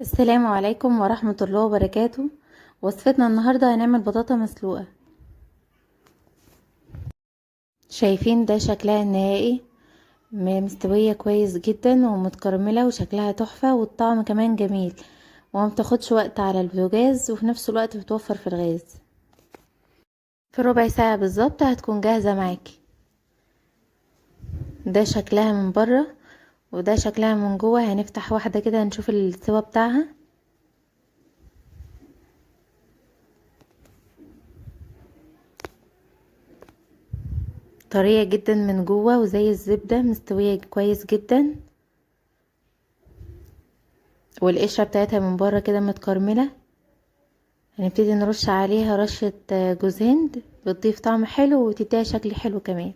السلام عليكم ورحمة الله وبركاته. وصفتنا النهاردة هنعمل بطاطا مسلوقة. شايفين ده شكلها النهائي، مستوية كويس جدا ومتكرملة وشكلها تحفة، والطعم كمان جميل، وما بتاخدش وقت على البوتاجاز، وفي نفس الوقت بتوفر في الغاز. في ربع ساعة بالظبط هتكون جاهزة معاكي. ده شكلها من بره وده شكلها من جوه. هنفتح واحدة كده نشوف السوا بتاعها. طرية جدا من جوه وزي الزبدة، مستوية كويس جدا، والقشرة بتاعتها من بره كده متكرملة. هنبتدي نرش عليها رشة جوز هند، بتضيف طعم حلو وتديها شكل حلو كمان.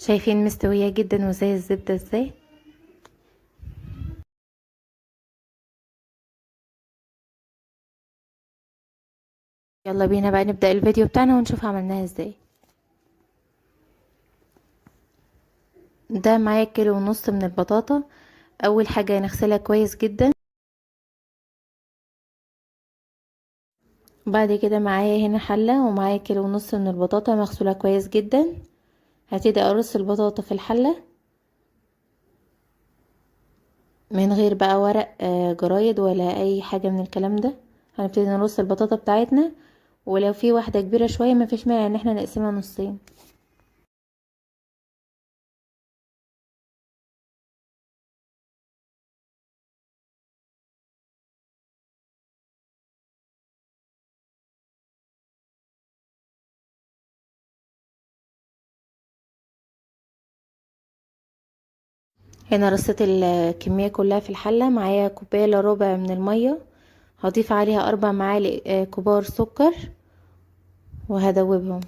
شايفين مستوية جدا وزي الزبدة ازاي. يلا بينا بقى نبدأ الفيديو بتاعنا ونشوف عملناها ازاي. ده معايا 1.5 كيلو من البطاطا. اول حاجة هنغسلها كويس جدا. بعد كده معايا هنا حلة ومعايا 1.5 كيلو من البطاطا مغسولة كويس جدا. هبتدي ارص البطاطا في الحلة من غير بقى ورق جرايد ولا اي حاجة من الكلام ده. هنبتدي نرص البطاطا بتاعتنا، ولو في واحدة كبيرة شوية مفيش مانع ان احنا نقسمها نصين. هنا رصيت الكمية كلها في الحلة. معايا كوباية الا ربع من المية، هضيف عليها 4 معالق كبار سكر وهدوبهم.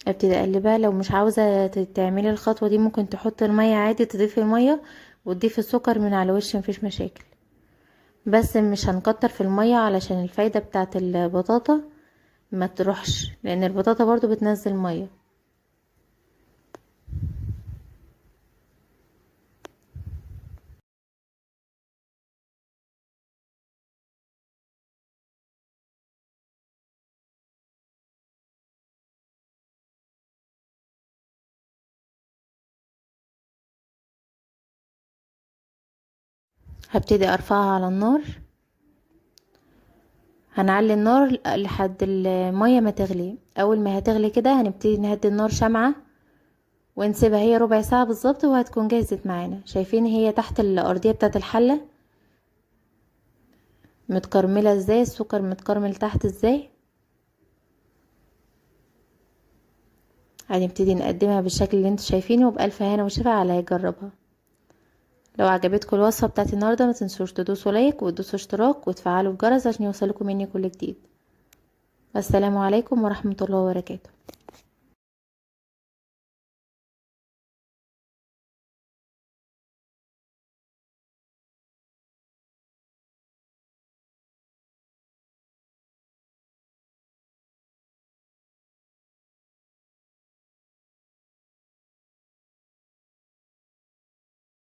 ابتدي اقلبها. لو مش عاوزه تعملي الخطوه دي ممكن تحطي الميه عادي، تضيفي الميه وتضيفي السكر من على الوش، مفيش مشاكل، بس مش هنكتر في الميه علشان الفايده بتاعه البطاطا ما تروحش، لان البطاطا برضو بتنزل ميه. هبتدي ارفعها على النار. هنعلي النار لحد المية ما تغلي. اول ما هتغلي كده هنبتدي نهدي النار شمعة ونسيبها هي ربع ساعة بالظبط وهتكون جاهزة معانا. شايفين هي تحت الارضية بتاعت الحلة متكرملة ازاي، السكر متكرمل تحت ازاي. هنبتدي نقدمها بالشكل اللي انتوا شايفينه، وبألف هنا وشفا على يجربها. لو عجبتكم الوصفة بتاعت النهاردة ما تنسوش تدوسوا لايك وتدوسوا اشتراك وتفعلوا الجرس عشان يوصلكم مني كل جديد. السلام عليكم ورحمة الله وبركاته.